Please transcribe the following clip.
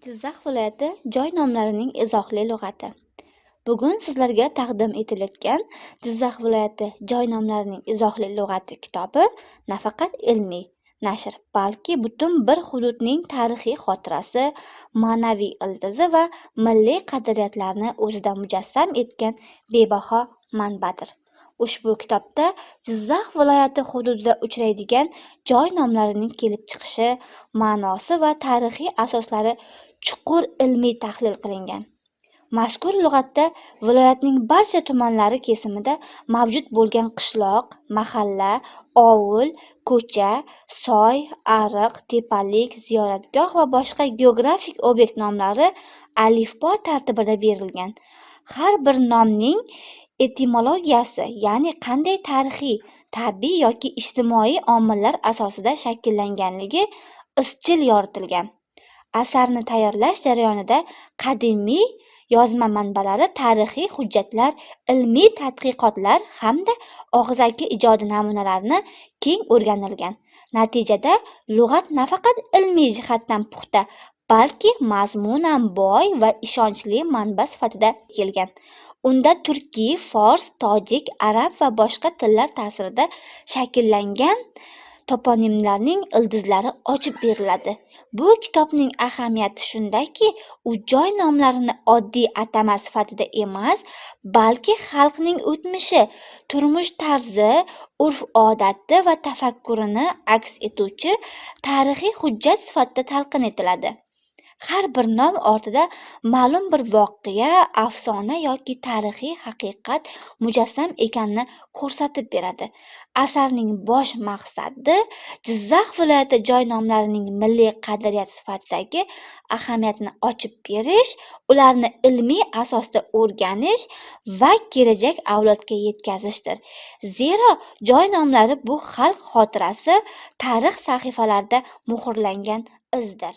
Jizzax viloyati joy nomlarining izohli lug'ati. Bugun sizlarga taqdim etilayotgan Jizzax viloyati joy nomlarining izohli lug'ati kitobi nafaqat ilmiy nashr, balki butun bir hududning tarixiy xotirasi, ma'naviy ildizi va milliy qadriyatlarni o'zida mujassam etgan bebaho manbadir. Ushbu kitobda Jizzax viloyati hududida uchraydigan joy nomlarining kelib chiqishi, ma'nosi va tarixiy asoslari chuqur ilmiy tahlil qilingan. Mazkur lug'atda viloyatning barcha tumanlari kesimida mavjud bo'lgan qishloq, mahalla, ovul, ko'cha, soy, ariq, tepalik, ziyoratgoh va boshqa geografik obyekt nomlari alifbo tartibida berilgan. Har bir nomning etimologiyasi, ya'ni qanday tarixiy, tabiiy yoki ijtimoiy omillar asosida shakllanganligi izchil yoritilgan. Asarni tayyorlash jarayonida qadimiy yozma manbalari, tarixiy hujjatlar, ilmiy tadqiqotlar hamda og'zaki ijodi namunalarini keng o'rganilgan. Natijada lug'at nafaqat ilmiy jihatdan puxta, balki mazmunan boy va ishonchli manba sifatida kelgan. Unda turkiy, fors, tojik, arab va boshqa tillar ta'sirida shakllangan toponimlarning ildizlari ochib beriladi. Bu kitobning ahamiyati shundaki, u joy nomlarini oddiy atama sifatida emas, balki xalqning o'tmishi, turmush tarzi, urf-odati va tafakkurini aks etuvchi tarixiy hujjat sifatida talqin etiladi. Har bir nom ortida ma'lum bir voqea, afsona yoki tarixiy haqiqat mujassam ekanini ko'rsatib beradi. Asarning bosh maqsadi Jizzax viloyati joy nomlarining milliy qadriyat sifatidagi ahamiyatini ochib berish, ularni ilmiy asosda o'rganish va kelajak avlodga yetkazishdir. Zero joy nomlari bu xalq xotirasi, tarix sahifalarida muhrlangan izdir.